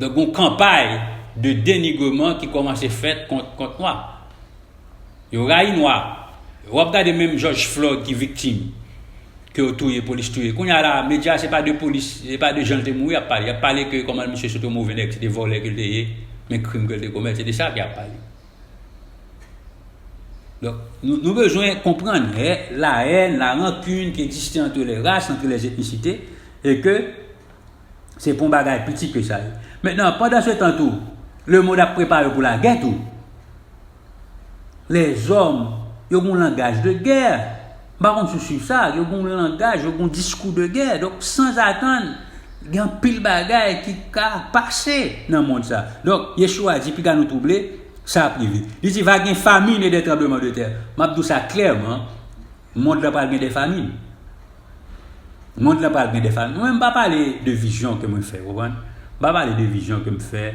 Donk, gon kanpay de denigreman ki kòmanse fèt kont, kont nwa. Yo rayi nwa. W ap gade menm George Floyd ki viktim, ke yo touye, polis touye. Kounye a la, medya, se pa de polis, se pa de jan l te mouri y ap pale. Y ap pale ke kòman misye se te yon move nèg, se te vòlè ke l te ye, men krim ke l te komèt, se de sa ke y ap pale. Donk, nou, nou bezwen konprann, eh, la haine, la rancune qui existe entre les races, entre les ethnicités, e ke se pa yon bagay piti ke sa ye. Mentnan, pandan se tan tou, lemonn ap prepare pou lagè tou. Lèzòm, yo gen yon langaj de gè. M pa konn si w swiv sa, yo gen yon langaj, yo gen yon diskou de gè. Donk, sanzatann, gen anpil bagay ki ka pase nan mond sa. Donk, Yeshua di, piga nou twouble, sa ap rive. Li di, va gen famine e de tranbleman de tè. M ap di w sa klèman, mond lan pral gen de famin. Mond lan pral gen de famin. Mwen, m pa pale de vizyon ke mwen fè, w konprann? M pa pale de vizyon ke m fè.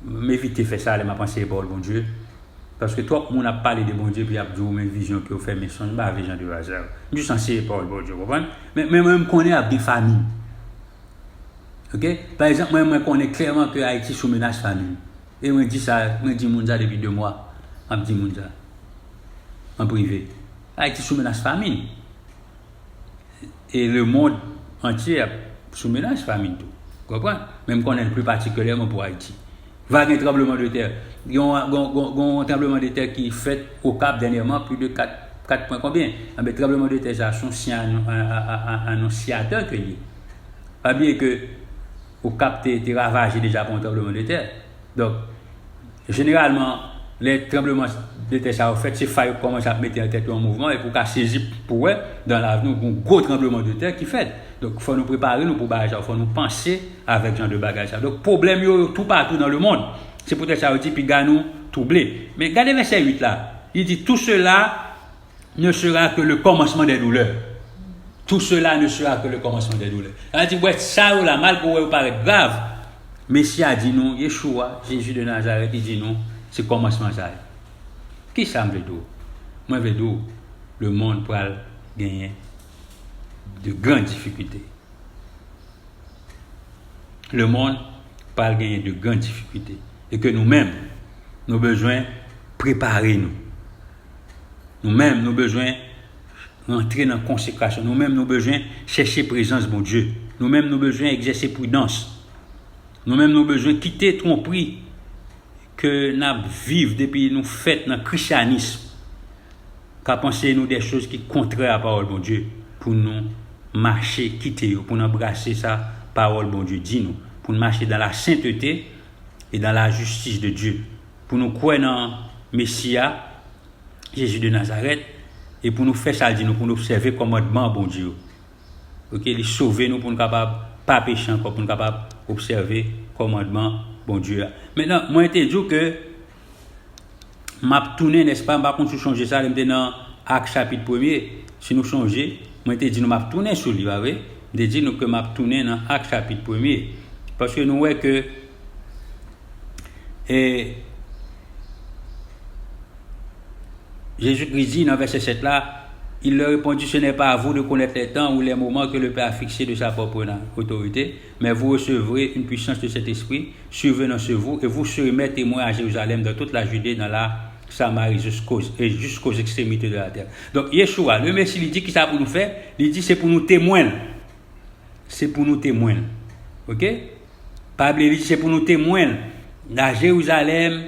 M evite fè sa lè m ap anseye pawòl Bondye. Paske twòp moun ap pale de Bondye, epi y ap di w, men vizyon ke w fè, men sonj, m pa vle jan de bagay sa yo. M jis anseye pawòl Bondye, w konprann? Men, men mwen, m konnen ap gen famin. Oke? Pa egzanp, mwen, mwen konnen klèman ke Ayiti sou menas famin. E mwen di sa, mwen di moun sa depi de mwa. M ap di moun sa. An prive. Ayiti sou menas famin. E lemonn antye ap sou menas famin tou. Konprann? Men m konnen l pli patikilyèman pou Ayiti. Va gen tranbleman de tè. Gen yon, gen, gen, gen yon tranbleman de tè ki fèt Okap dènyèman, plis de kat, kat pwen konbyen? Anben, tranbleman de tè sa, se yon syen anonsyatè ke li ye. Pa bliye ke Okap te, te ravaje deja pa yon tranbleman de tè. Donk, jeneralman, lè tranbleman de tè sa yo fèt, se fwa yo kòmanse ap mete nan tèt yo yon mouvman, epi w ka sezi pou wè, dan lavni, yon gwo tranbleman de tè ki fèt. Donk, fò nou prepare nou pou bagay sa yo, fò nou panse avèk jan de bagay sa yo. Donk, pwoblèm yo, yo toupatou nan lemonn. Se poutèt sa yo di, piga nou twouble. Men gade vèsè uit la. Li di, tout cela ne sera que le commencement des douleurs. Tout cela ne sera que le commencement des douleurs. Sa vle di, wè, sa yo la, malgre w wè yo parèt grav, Mesi a di nou, Yeshua, Jezi de Nazarèt, li di nou, se kòmansman sa ye. Kisa m vle di w? Mwen vle di w, lemonn pral genyen de gran difikilte. Lemonn pral genyen de gran difikilte. E ke nou menm, nou bezwen prepare nou. Nou menm, nou bezwen rantre nan konsekrasyon. Nou menm, nou bezwen chèche prezans Bondye. Nou menm, nou bezwen egzèse pridans. Nou menm, nou bezwen kite twonpri ke n ap viv depi nou fèt nan krisyanism, ka panse nou de choz ki kontrè a pawòl Bondye, pou nou mache, kite yo, pou n anbrase sa pawòl Bondye di nou, pou n mache dans la sainteté et dans la justice de Dieu, pou nou kwè nan Mesi a, Jezi de Nazarèt, e pou nou fè sa l di nou, pou nou obsève kòmandman Bondye yo. Oke, li sove nou pou nou kapab pa peche ankò, pou nou kapab obsève kòmandman Bondye a. Mentnan, mwen te di w ke m ap tounen, nèspa, m pa konn si w chonje sa, lè m te nan Ak chapit premye, si nou chonje, mwen te di nou m ap tounen sou li, pa vre? M te di nou ke m ap tounen nan Ak chapit premye. Paske nou wè ke, e, Jezi Kris di nan vèsè sèt la, il leur répondit, ce n'est pas à vous de connaître les temps ou les moments que le Père a fixés de sa propre na-, autorité, mais vous recevrez une puissance de cet Esprit survenant sur vous, et vous serez mes témoins à Jérusalem, dans toute la Judée, dans la Samarie, jusqu'aux, et jusqu'aux extrémités de la terre. Donk, Yeshua, le Mesi, li di kisa pou nou fè? Li di se pou nou temwen l. Se pou nou temwen l. Oke? Pa bliye, li di se pou nou temwen l. La Jérusalem,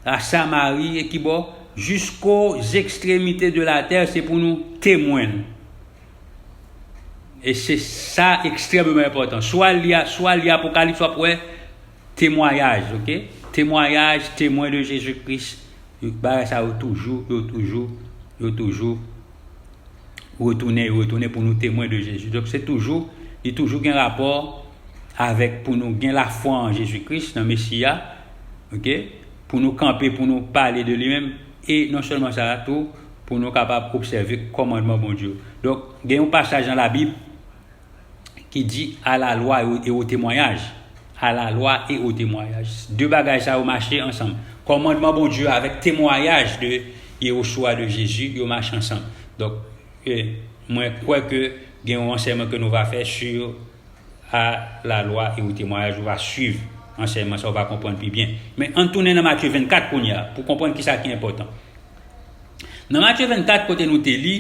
la Samarie, e ki bò? Jusqu'aux extrémités de la terre, se pou nou temwen l. E se sa ekstrèmeman enpòtan. Swa li a, swa li Apokalips, w ap wè temwayaj, oke? Temwayaj, temwen de Jezi Kris. Bagay sa yo toujou, yo toujou, yo toujou retounen, yo retounen pou nou temwen de Jezi. Donk, se toujou, li toujou gen rapò avèk pou nou gen lafwa an Jezi Kris, nan Mesi a, oke? Pou nou kanpe, pou nou pale de li menm, e non sèlman sa, tou, pou nou kapab obsève kòmandman Bondye yo. Donk, gen yon pasaj nan Labib ki di, à la loi et au, et au témoignage. À la loi et au témoignage. De bagay sa yo mache ansanm. Kòmandman Bondye avèk temwayaj de Yehoshua, de Jezi, yo mache ansanm. Donk, e, mwen kwè ke gen yon ansèyman ke nou va fè sur à la loi et au témoignage, ou va swiv ansèyman sa, ou va konprann pi byen. Men ann tounen nan Matye vennkat kounye a, pou konprann kisa ki enpòtan. Nan Matye vennkat, kote nou te li,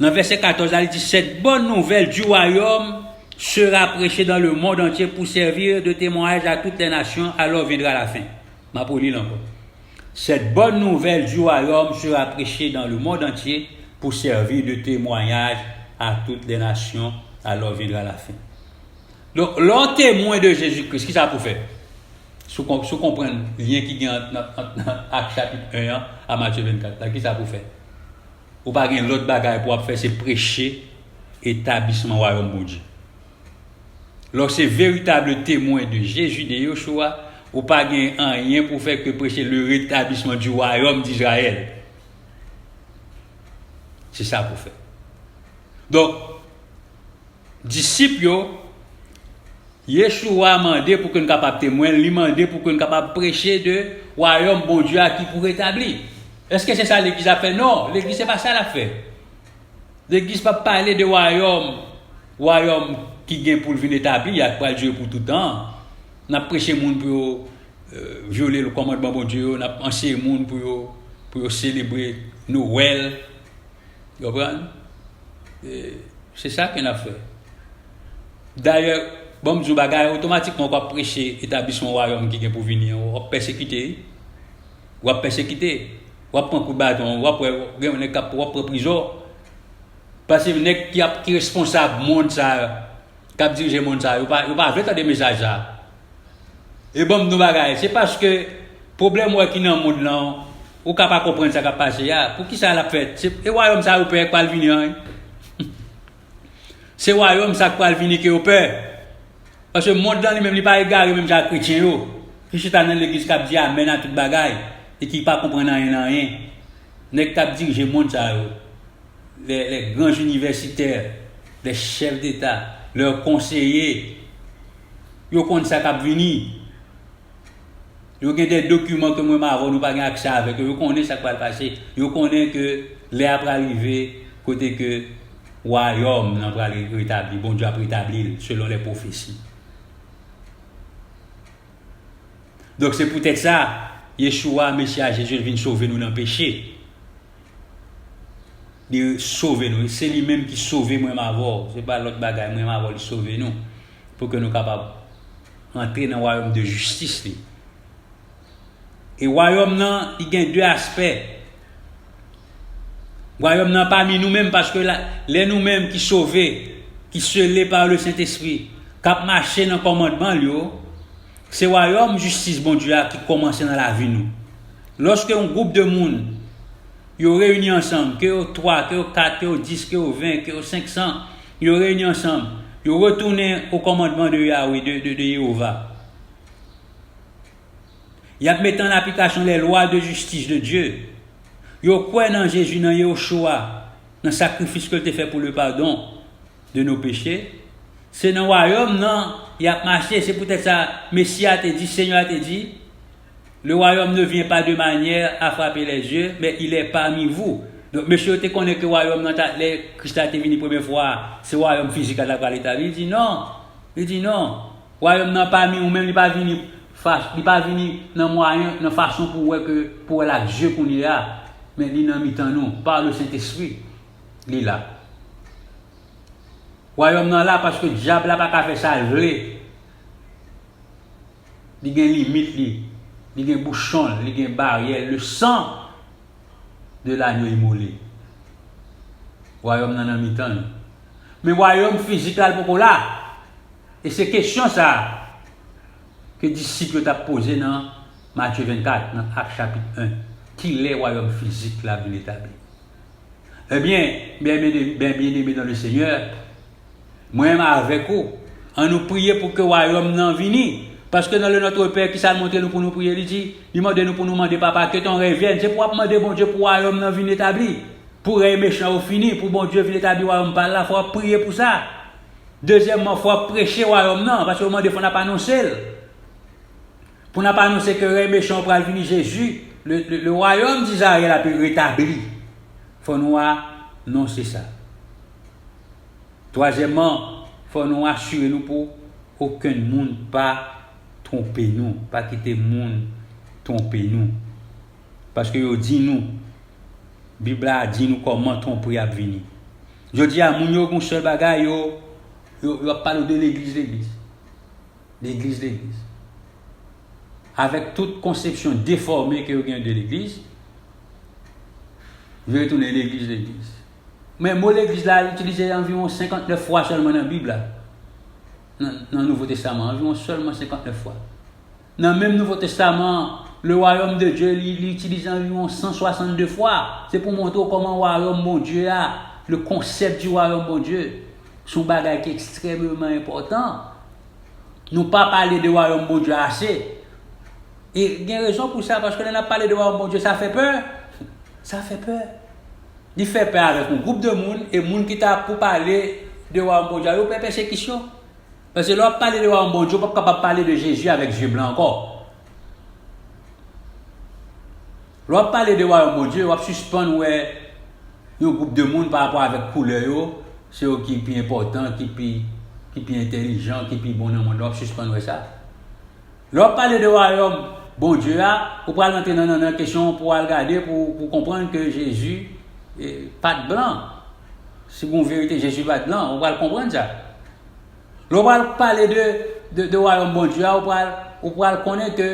nan vèsè katòz la, li di, cette bonne nouvelle du royaume sera prêchée dans le monde entier pour servir de témoignage à toutes les nations, alors viendra la fin. M ap reli l ankò. Cette bonne nouvelle du royaume sera prêchée dans le monde entier pour servir de témoignage à toutes les nations, alors viendra la fin. Donk, lè w temwen de Jezi Kris, kisa pou fè? Si w kon-, si w konprann lyen ki gen ant, ant, ant, ant Ak chapit en an a Matye vennkat la, kisa pou fè? Ou pa gen lòt bagay pou w ap fè, se preche etablisman wayòm Bondye. Lè w se veritab temwen de Jezi, de Yeshua, ou pa gen anyen pou w fè ke preche le rétablissement du royaume d'Israël. Se sa pou w fè. Donk, disip yo, Yeshua mande pou ke n kapab temwen, li mande pou ke n kapab preche de wayòm Bondye a ki pou retabli. Èske se sa legliz ap fè? Non, legliz se pa sa l ap fè. Legliz p ap pale de wayòm, wayòm ki gen pou l vin etabli, a k pral dire pou tout tan. N ap preche moun pou yo, euh, vyole kòmandman Bondye yo, n ap anseye moun pou yo, pou yo selebre Nowèl. Ou konprann? E se sa ke n ap fè. Dayè, ban m di w bagay, otomatikman w ap preche etablisman wayòm ki gen pou vini an, w ap pèsekite, wi. W ap pèsekite. W ap pran kout baton, w ap wè, gen yon nèg k ap, w ap pran prizon. Paske nèg ki ap, ki responsab mond sa a, k ap dirije mond sa a, yo pa, yo pa vle tande mesaj sa a. E ban m di w bagay, se paske pwoblèm ou wè ki nan mond lan, ou ka pa konprann sa k ap pase a. Poukisa l ap fèt? Se, e wayòm sa yo pè k pral vini an, wi. Se wayòm sa k pral vini ke yo pè. Paske mond lan li menm, li pa egare menm jan ak kretyen yo, ki chita nan legliz k ap di amèn a tout bagay, e ki pa konprann anyen nan anyen. Nèg k ap dirije mond sa yo, les, les grands universitaires, les chefs d'État, leurs conseillers, yo konn sa k ap vini. Yo gen de dokiman ke mwen menm avè w nou pa gen aksè avèk yo. Yo konnen sa k pral pase. Yo konnen ke lè a pral rive kote ke wayòm nan pral retabli. Bondye ap retabli l selon les prophéties. Donk, se poutèt sa, Yeshua, Mesi a Jezi, vin sove nou nan peche. Li sove nou. Se li menm ki sove mwen menm avè w. Se pa lòt bagay. Mwen menm avè w, li sove nou. Pou ke nou kapab antre nan wayòm de jistis li. E wayòm nan, li gen de aspè. Wayòm nan pami nou menm, paske la, lè nou menm ki sove, ki sele pa le Sentespri, k ap mache nan kòmandman l yo, se wayòm jistis Bondye a ki kòmanse nan lavi nou. Lòske yon gwoup de moun, yo reyini ansanm, ke yo twa, ke yo kat, ke yo dis, ke yo ven, ke yo senk san, yo reyini ansanm, yo retounen o kòmandman de Yahweh, de, de, de Yehova. Y ap mete an aplikasyon les lois de justice de Dieu. Yo kwè nan Jezi, nan Yehoshua, nan sakrifis ke l te fè pour le pardon de nos péchés. Se nan wayòm nan y ap mache. Se poutèt sa, Mesi a te di, Senyè a te di, le royaume ne vient pas de manière à frapper les yeux, mais il est parmi vous. Donk, mesye yo te konnen ke wayòm nan, ta, lè Kris la te vini premye fwa a, se wayòm fizik la t ap pral etabli. Li di, non. Li di, non. Wayòm nan pami ou menm, li pa vini fas-, li pa vini nan mwayen, nan fason pou w wè ke, pou w wè l ak je kounye a, men li nan mitan nou, par le Sentespri, li la. Wayòm nan la paske dyab la pa ka fè sa l vle. Li gen limit li, li gen bouchon l, li gen baryè l, le sang de l'agneau immolé. Wayòm nan nan mitan nou. Men wayòm fizik la, l poko la. E se kesyon sa a ke disip yo t ap poze nan Matye vennkat, nan Ak chapit en. Kilè wayòm fizik la vin etabli? Ebyen, byen, byen, byen, byen eme dan le Senyè, mwen menm avèk ou, ann nou priye pou ke wayòm nan vini. Paske nan le Notre Père, kisa l montre nou pou nou priye? Li di, li mande nou pou nou mande Papa, que ton règne vienne. Se pou w ap mande Bondye pou wayòm nan vin etabli, pou rèy mechan yo fini, pou Bondye vin etabli wayòm pa l la, fò w ap priye pou sa. Dezyèmman, fò w ap preche wayòm nan, paske yo mande fò n ap anonse l. Pou n ap anonse ke rèy mechan an pral vini, Jezi, le, le, le royaume d'Israël ap retabli. Fò nou anonse sa. Twazyèmman, fò nou asire nou pou okenn moun pa twonpe nou, pa kite moun twonpe nou. Paske yo di nou, Bib la di nou kòman twonpri ap vini. Jodi a, moun yo gen yon sèl bagay, yo, yo, yo ap pale w de legliz, legliz. Legliz, legliz. Avèk tout konsepsyon defòme ke yo gen de legliz, yo retounen legliz, legliz. Men mo legliz la itilize anviwon senkantnèf fwa sèlman nan Bib la. Nan, nan Nouvo Testaman, anviwon sèlman senkantnèf fwa. Nan menm Nouvo Testaman, Le royaume de Dieu, li, li itilize anviwon san swasanndde fwa. Se pou montre w kòman wayòm Bondye a, le concept du royaume Bondye, se yon bagay ki ekstrèmeman enpòtan. Nou pa pale de wayòm Bondye ase. E gen rezon pou sa, paske lè n ap pale de wayòm Bondye, sa fè pè. Sa fè pè. Li fè pè avèk yon gwoup de moun, e moun ki ta pou pale de wayòm Bondye a, yo pè pèsekisyon. Paske lè w ap pale de wayòm Bondye, w p ap kapab pale de Jezi avèk zye blan ankò. Lè w ap pale de wayòm Bondye, w ap sispann wè yon gwoup de moun pa rapò avèk koulè yo, se yo ki pi enpòtan, ki pi, ki pi entèlijan, ki pi bon nan mond lan, w ap sispann wè sa. Lè w ap pale de wayòm Bondye a, ou pral rantre nan, nan, nan kesyon pou w al gade, pou, pou w konprann ke Jezi, eh, pa t blan. Si gen yon verite, Jezi pa t blan, ou pral konprann sa. Lè w pral pale de, de, de wayòm Bondye a, ou pral, ou pral konnen ke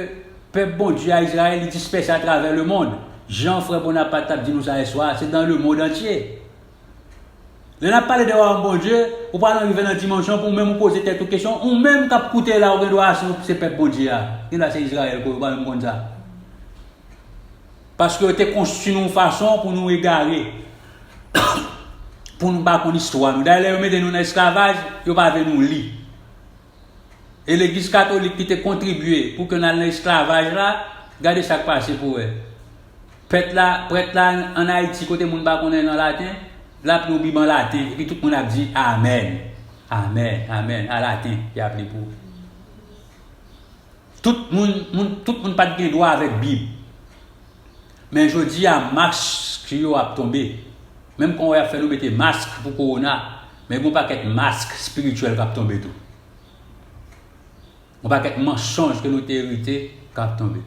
pèp Bondye a, Izrayèl, li dispèse atravè lemonn. Jan frè Bonaparte t ap di nou sa yèswa, se dans le monde entier. Lè n ap pale de wayòm Bondye, ou pral rive nan dimansyon pou w menm ou poze tèt ou kesyon, ou menm k ap koute la, ou gen dwa se, se pèp Bondye a. Gen dwa se Izrayèl ke w pa menm konn sa. Paske yo te konstwi nou yon fason pou nou egare. Pou nou pa konn istwa nou. Dayè, lè yo mete nou nan esklavaj, yo pa vle nou li. E legliz katolik ki te kontribye pou ke n al nan esklavaj la, gade sa k pase pou wè. Prèt la, prèt la ann Ayiti, kote moun pa konnen nan laten, l ap li yon bib an laten, epi tout moun ap di amèn. Amèn, amèn, a laten, y ap li pou ou. Tout moun, moun, tout moun pa t gen dwa avèk bib. Men jodi a, mask yo ap tonbe. Menm kon wè y ap fè nou mete mask pou kowona, men gen yon pakèt mask espirityèl k ap tonbe tou. Yon pakèt mansonj ke nou te erite k ap tonbe.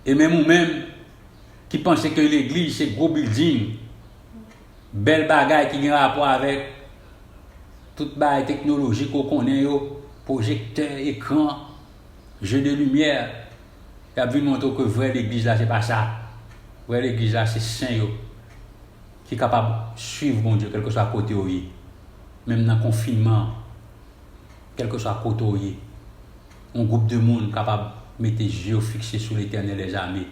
E menm ou menm ki panse ke legliz se gwo bilding, bèl bagay ki gen rapò avèk tout bagay teknolojik ou konnen yo, pwojektè, ekran, jeu de lumière, y ap vin montre w ke vrè legliz la se pa sa. Vrè legliz la se sen yo ki kapab swiv Bondye kèlkeswa kote yo ye. Menm nan konfinman, kèlkeswa kote w ye, yon gwoup de moun kapab mete zye yo fikse sou Letènèl dèzame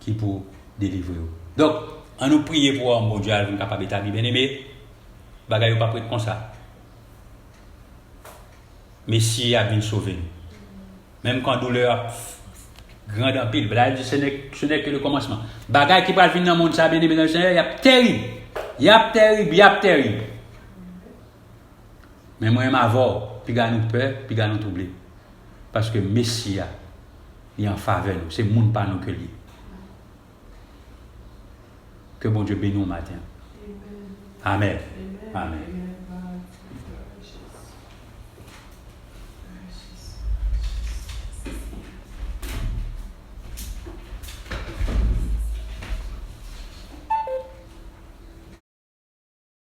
ki pou delivre w. Donk, ann nou priye pou wayòm Bondye a vin kapab etabli. Byeneme, bagay yo p ap ret konsa. Mesi a vin sove nou. Menm kan doulè ap grand anpil, bagay di, ce n'est, ce n'est que le commencement. Bagay ki pral vin nan mond sa, byeneme nan Senyè, y ap terib. Y ap terib, y ap terib. Men mwen menm avè w, piga nou pè, piga nou twouble. Paske Mesi a, li an favè nou. Se moun pa nou ke l ye. Ke Bondye beni w maten an. Amèn. Amèn.